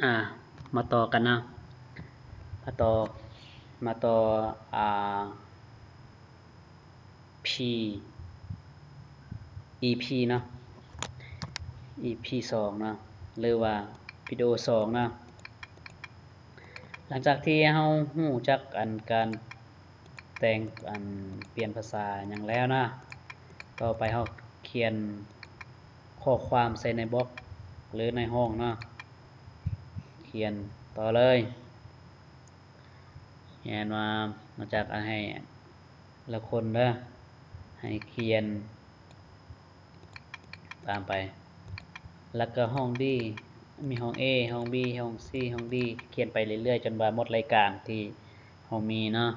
ອ່າ ມາຕໍ່ກັນເນາະ ມາຕໍ່ ມາຕໍ່ ອ່າ P EP ເນາະ EP ສອງເນາະ ຫຼືວ່າວິດີໂອສອງເນາະ. ຫຼັງຈາກທີ່ເຮົາຮູ້ຈັກອັນການແຕ່ງ ອັນປ່ຽນພາສາຫຍັງແລ້ວເນາະ, ຕໍ່ໄປເຮົາຂຽນຂໍ້ຄວາມໃສ່ໃນບລັອກ ຫຼືໃນຫ້ອງເນາະ, ຂຽນຕໍ່ເລີຍ. ແມ່ນວ່າມາຈາກ ອັນໃຫ້ລະຄົນເດີ ໃຫ້ຂຽນຕາມໄປ ແລ້ວກໍຫ້ອງ D ມີຫ້ອງ A ຫ້ອງ B ຫ້ອງ C ຫ້ອງ D ຂຽນໄປເລື້ອຍໆ ຈົນວ່າໝົດລາຍການທີ່ເຮົາມີເນາະ.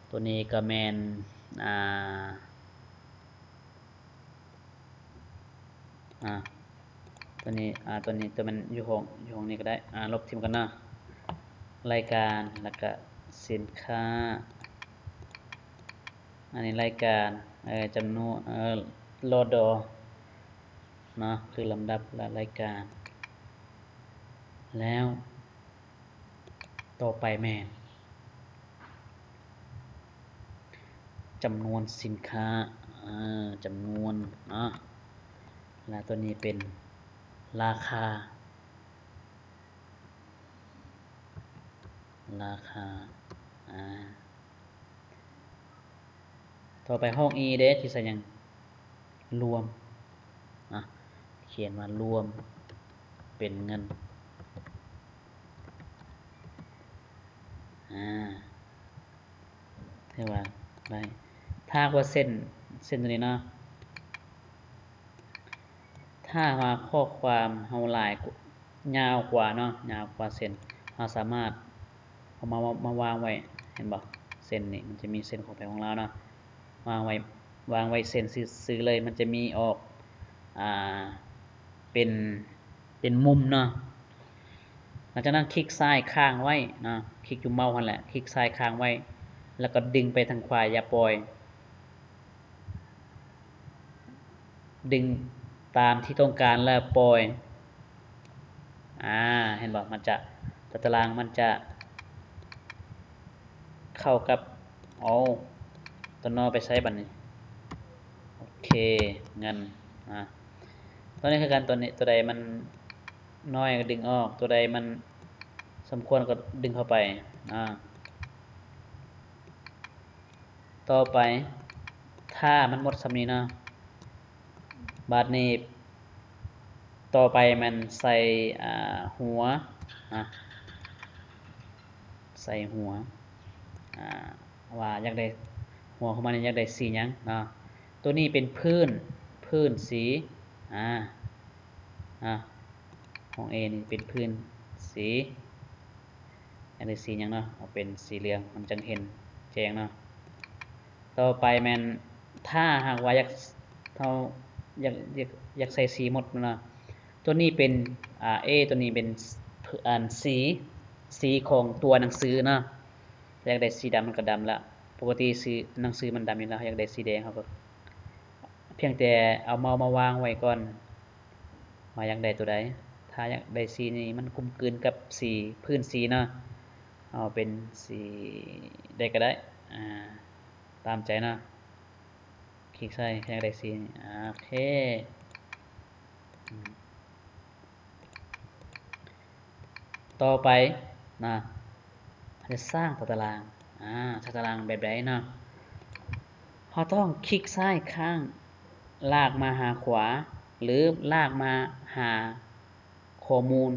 ຕົວນີ້ກໍແມ່ນ ອ່າ ອ່າ ຕົວນີ້ ອ່າ ຕົວນີ້ ຕົວມັນຢູ່ຫ້ອງ ຢູ່ຫ້ອງນີ້ກໍໄດ້ ອ່າ ລົບຖິ້ມກ່ອນເນາະ. ລາຍການ ແລ້ວກະສິນຄ້າ ອັນນີ້ລາຍການ ເອີ ຈຳນວນ ເອີ ລອດອ ເນາະ ຄືລຳດັບລະລາຍການ. ແລ້ວຕໍ່ໄປແມ່ນ ຈຳນວນສິນຄ້າ ເອີ ຈຳນວນເນາະ ແລະ ຕົວນີ້ເປັນລາຄາ ລາຄາ ອ່າ ຕໍ່ໄປຫ້ອງ E ເດ້ ທີ່ໃສ່ຫຍັງ? ລວມ ອ່າ ຂຽນວ່າລວມເປັນເງິນ ອ່າ ຖືວ່າໄດ້. ຖ້າຫາກວ່າເສັ້ນ ເສັ້ນຕົວນີ້ເນາະ ຖ້າວ່າຂໍ້ຄວາມເຮົາຫຼາຍ ຍາວກວ່າເນາະ ຍາວກວ່າເສັ້ນ ເຮົາສາມາດເອົາມາ ມາວາງໄວ້ ເຫັນບໍ່? ເສັ້ນນີ້ ມັນຈະມີເສັ້ນຂອງໃຜຂອງລາວເນາະ ວາງໄວ້ ວາງໄວ້ເສັ້ນຊື່ໆເລີຍ ມັນຈະມີອອກ ອ່າ ເປັນ ເປັນມຸມເນາະ. ຫຼັງຈາກນັ້ນຄລິກຊ້າຍຄ້າງໄວ້ເນາະ ຄລິກຢູ່ເມົາຫັ້ນແຫຼະ ຄລິກຊ້າຍຄ້າງໄວ້ ແລ້ວກໍດຶງໄປທາງຂວາ ຢ່າປ່ອຍ ດຶງຕາມທີ່ຕ້ອງການແລ້ວປ່ອຍ ອ່າ ເຫັນບໍ່? ມັນຈະ ຕົວຕາລາງມັນຈະເຂົ້າກັບ ເອົາ ຕົວນໍໄປໃຊ້ບັດນີ້ ໂອເຄ ເງິນ ອ່າ ຕົວນີ້ຄືກັນ ຕົວນີ້ ຕົວໃດມັນນ້ອຍກໍດຶງອອກ ຕົວໃດມັນສົມຄວນກໍດຶງເຂົ້າໄປ ອ່າ. ຕໍ່ໄປ ຖ້າມັນໝົດສ່ຳນີ້ເນາະ ບາດນີ້ຕໍ່ໄປແມ່ນໃສ່ ອ່າ ຫົວນະ ໃສ່ຫົວ ອ່າ ວ່າຢາກໄດ້ ຫົວຂອງມັນນີ້ຢາກໄດ້ສີຫຍັງເນາະ. ຕົວນີ້ເປັນພື້ນ ພື້ນສີ ອ່າ ອ່າ ຂອງ A ນີ້ເປັນພື້ນສີ ຢາກໄດ້ສີຫຍັງເນາະ ເອົາເປັນສີເຫຼືອງ ມັນຈັ່ງເຫັນແຈ້ງເນາະ. ຕໍ່ໄປແມ່ນ ຖ້າຫາກວ່າຢາກ ເຮົາຢາກ ຢາກ ຢາກໃສ່ສີໝົດເນາະ ຕົວນີ້ເປັນ ອ່າ A ຕົວນີ້ເປັນ ອັນ ສີ ສີຂອງຕົວໜັງສືເນາະ. ຢາກໄດ້ສີດຳມັນກໍດຳລະ ປົກກະຕິສີ ໜັງສືມັນດຳຢູ່ແລ້ວ ຢາກໄດ້ສີແດງ ເຮົາກໍພຽງແຕ່ເອົາເມົາມາວາງໄວ້ກ່ອນ ວ່າຢາກໄດ້ຕົວໃດ. ຖ້າຢາກໄດ້ສີນີ້ມັນກົມກືນກັບສີ ພື້ນສີເນາະ ເອົາເປັນສີໃດກໍໄດ້ ອ່າ ຕາມໃຈເນາະ. ຄລິກໃສ່ ຢາກໄດ້ສີນີ້ ໂອເຄ ອືມ ຕໍ່ໄປນະ ເຮົາຈະສ້າງຕົວຕາລາງ ອາ ສ້າງຕາລາງແບບໃດເນາະ? ເຮົາຕ້ອງຄລິກຊ້າຍຄ້າງ ລາກມາຫາຂວາ ຫຼື ລາກມາຫາຂໍ້ມູນ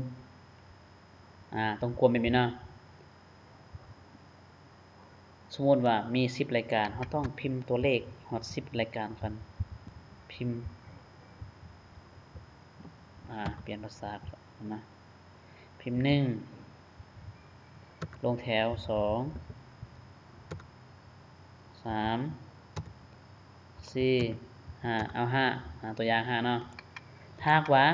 ອາ ຕ້ອງກວມແບບນີ້ເນາະ. ສົມມຸດວ່າມີສິບລາຍການ ເຮົາຕ້ອງພິມຕົວເລກຮອດສິບລາຍການກ່ອນ ພິມ ອາ ປ່ຽນພາສາກ່ອນນະ ພິມໜຶ່ງ ລົງແຖວສອງ ສາມ ສີ່ ຫ້າ ເອົາຫ້າ ອາ ຕົວຢ່າງຫ້າເນາະ. ຖ້າຫາກວ່າ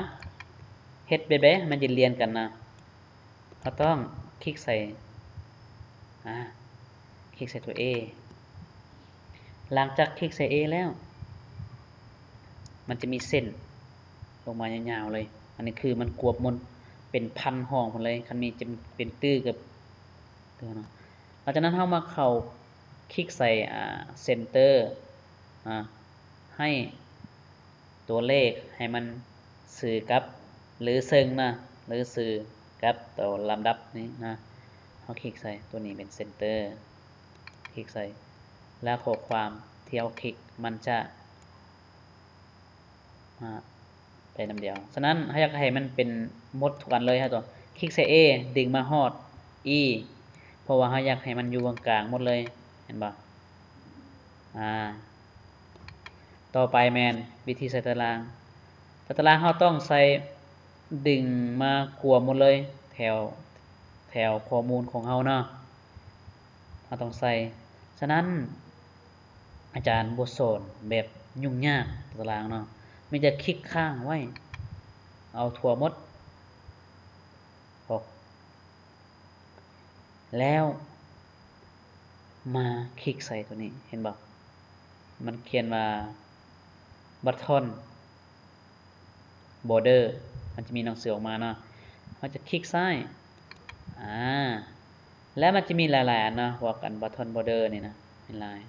ເຮັດແບບໃດມັນຈະລຽນກັນນະ ເຮົາຕ້ອງຄລິກໃສ່ ອາ ຄລິກໃສ່ຕົວ A. ຫຼັງຈາກຄລິກໃສ່ A ແລ້ວ ມັນຈະມີເສັ້ນລົງມາຍາວໆເລີຍ ອັນນີ້ຄືມັນກວບໝົດ ເປັນພັນຫ້ອງພຸ້ນເລີຍ ຄັນມີຈະເປັນຕື້ກໍເນາະ. ຫຼັງຈາກນັ້ນເຮົາມາເຂົ້າຄລິກໃສ່ ອ່າ Center ອາ ໃຫ້ຕົວເລກໃຫ້ມັນຊື່ກັບ ຫຼື ເຊິ່ງນະ ຫຼື ຊື່ກັບຕົວລຳດັບນີ້ນະ. ເຮົາຄລິກໃສ່ຕົວນີ້ເປັນ Center ຄລິກໃສ່ ແລ້ວຂໍ້ຄວາມທີ່ເຮົາຄລິກມັນຈະ ອາ ໄປນຳດຽວ. ສະນັ້ນ ເຮົາຢາກໃຫ້ມັນເປັນໝົດທຸກອັນເລີຍ ເຮົາຕ້ອງຄລິກໃສ່ A ດຶງມາຮອດ E ເພາະວ່າເຮົາຢາກໃຫ້ມັນຢູ່ກາງໆໝົດເລີຍ ເຫັນບໍ່? ອາ ຕໍ່ໄປແມ່ນວິທີໃສ່ຕາລາງ. ຕາລາງເຮົາຕ້ອງໃສ່ ດຶງມາກວມໝົດເລີຍ ແຖວ ແຖວຂໍ້ມູນຂອງເຮົາເນາະ ເຮົາຕ້ອງໃສ່. ສະນັ້ນ ອາຈານບໍ່ສອນແບບຫຍຸ້ງຍາກຕາລາງເນາະ ມີແຕ່ຄລິກຄ້າງໄວ້ ເອົາທົ່ວໝົດ ອອກ ແລ້ວມາຄລິກໃສ່ຕົວນີ້ ເຫັນບໍ່? ມັນຂຽນວ່າ Button Border ມັນຈະມີໜັງສືອອກມາເນາະ ເຮົາຈະຄລິກຊ້າຍ ອາ ແລ້ວມັນຈະມີຫຼາຍໆອັນເນາະ ພວກອັນ Button Border ນີ້ນະ ຫຼາຍ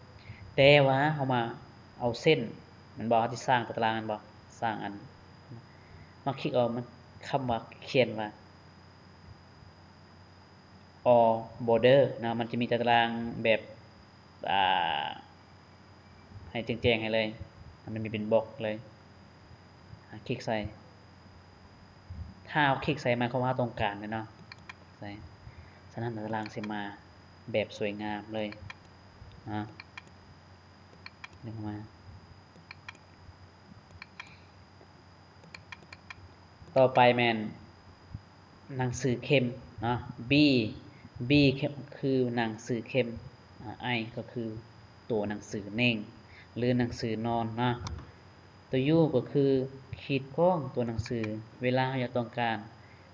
ໆ ແຕ່ວ່າເຮົາມາເອົາເສັ້ນ ແມ່ນບໍ່? ເຮົາຊິສ້າງຕາລາງ ແມ່ນບໍ່? ສ້າງອັນ ມາຄລິກເອົາ ມັນ ຄຳວ່າຂຽນວ່າ All Border ເນາະ ມັນຈະມີຕາລາງແບບ ອາ ໃຫ້ແຈ້ງໆໃຫ້ເລີຍ ມັນມີເປັນບລັອກເລີຍ ອາ ຄລິກໃສ່ ຖ້າເຮົາຄລິກໃສ່ ໝາຍຄວາມວ່າເຮົາຕ້ອງການເນາະ ໃສ່ ສະນັ້ນຕາລາງຊິມາແບບສວຍງາມເລີຍ ອາ ດຶງອອກມາ. ຕໍ່ໄປແມ່ນໜັງສືເຂັມເນາະ B B ຄືໜັງສືເຂັມ ອາ I ກໍຄືຕົວໜັງສືເໜັງ ຫຼື ໜັງສືນອນເນາະ ຕົວ U ກໍຄືຂີດກ້ອງຕົວໜັງສື ເວລາເຮົາຢາກຕ້ອງການ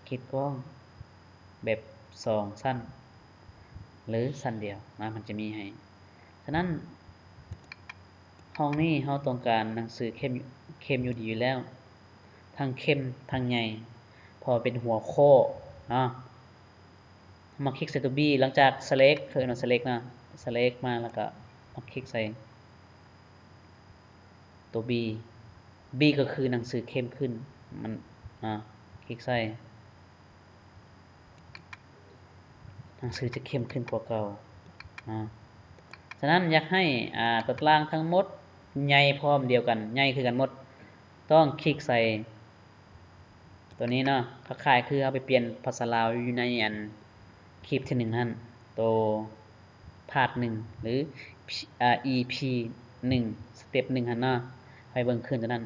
ຂີດກ້ອງແບບສອງຊັ້ນ ຫຼື ຊັ້ນດຽວນະ ມັນຈະມີໃຫ້. ສະນັ້ນ ຫ້ອງນີ້ເຮົາຕ້ອງການໜັງສືເຂັມ ເຂັມຢູ່ດີຢູ່ແລ້ວ ທັງເຂັມທັງໃຫຍ່ ເພາະວ່າເປັນຫົວຂໍ້ເນາະ. ມາຄລິກໃສ່ຕົວ B ຫຼັງຈາກ select ເອີ້ນວ່າ select ເນາະ select ມາແລ້ວກໍມາຄລິກໃສ່ຕົວ B B ກໍຄືໜັງສືເຂັ້ມຂຶ້ນ ມັນ ເນາະ ຄລິກໃສ່ ໜັງສືຈະເຂັ້ມຂຶ້ນກວ່າເກົ່າເນາະ. ສະນັ້ນ ຢາກໃຫ້ ອາ ຕົວຕາລາງທັງໝົດໃຫຍ່ພ້ອມດຽວກັນ ໃຫຍ່ຄືກັນໝົດ ຕ້ອງຄລິກໃສ່ຕົວນີ້ເນາະ ຄ້າຍໆຄືເຮົາໄປປ່ຽນພາສາລາວຢູ່ໃນອັນຄລິບທີໜຶ່ງຫັ້ນ ໂຕພາດໜຶ່ງ ຫຼື ອາ ອີພີໜຶ່ງ ສະເຕັບໜຶ່ງຫັ້ນເນາະ ໃຫ້ເບິ່ງຄືນຕົວນັ້ນ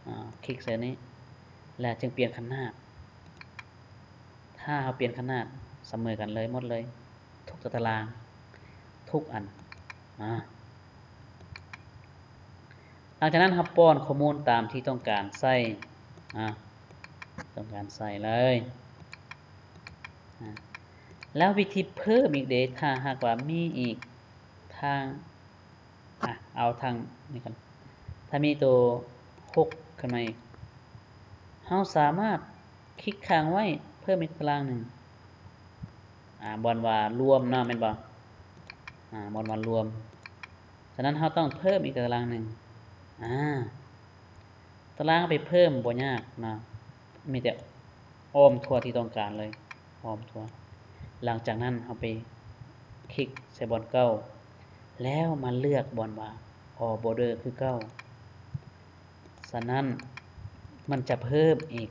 ອາ ຄລິກໃສ່ນີ້ ແລ້ວຈຶ່ງປ່ຽນຂະໜາດ. ຖ້າເຮົາປ່ຽນຂະໜາດສະເໝີກັນເລີຍ ໝົດເລີຍ ທຸກຕາລາງ ທຸກອັນ ອາ ຫຼັງຈາກນັ້ນເຮົາປ້ອນຂໍ້ມູນຕາມທີ່ຕ້ອງການໃສ່ ອາ ຕ້ອງການໃສ່ເລີຍ ອາ ແລ້ວວິທີເພີ່ມອີກເດ ຖ້າຫາກວ່າມີອີກທາງ ອາ ເອົາທາງນີ້ກ່ອນ ຖ້າມີໂຕຫົກຂຶ້ນມາອີກ ເຮົາສາມາດຄລິກຄ້າງໄວ້ເພີ່ມອີກຕາລາງໜຶ່ງ ອາ ບ່ອນວ່າລວມເນາະ ແມ່ນບໍ່? ອາ ບ່ອນວ່າລວມ ສະນັ້ນເຮົາຕ້ອງເພີ່ມອີກຕາລາງໜຶ່ງ ອາ ຕາລາງໄປເພີ່ມບໍ່ຍາກເນາະ ມີແຕ່ອ້ອມທົ່ວທີ່ຕ້ອງການເລີຍ ອ້ອມທົ່ວ. ຫຼັງຈາກນັ້ນເຮົາໄປຄລິກໃສ່ບ່ອນເກົ່າ ແລ້ວມາເລືອກບ່ອນວ່າ All Border ຄືເກົ່າ. ສະນັ້ນ ມັນຈະເພີ່ມອີກ